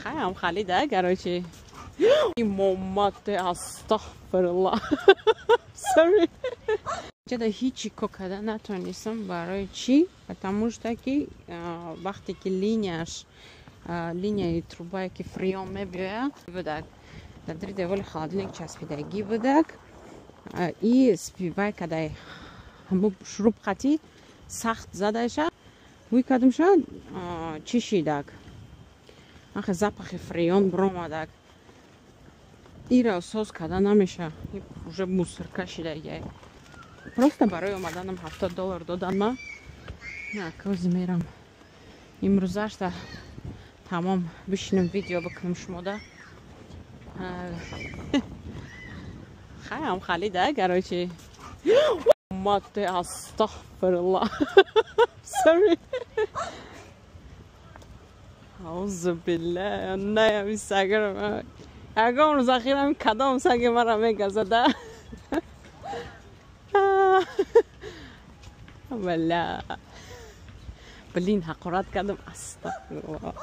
Хаям хали да, короче. Имомате, астағфируллоҳ. Sorry. Ҷада ҳичи ко када натонистам. Барои чӣ? Потому что ки вақте ки линияш, линияи трубае ки фреон мебиёяд будак, дар дари деволи холодильник часпидагӣ будак и спивай кадай, ҳаму шуруб қатӣ сахт задаша, ҳуй кардамша, чӣ шидак, ахе запахи фреон биромадак. Ира соз карда намеша, уже мусорка шидагиай. Просто барои омаданам $70 додан. Ма кози мерам имрӯзашта тамом бишинам, видео бикунам шумода. Хаям хали да, короче. Мате, астағфируллоҳ. Sorry. Аузу биллаҳ. Наами сагро ягон рӯз ахирам кадом саги мара мегазада. Бля. Блин, ҳақорат кардам. Астағфируллоҳ.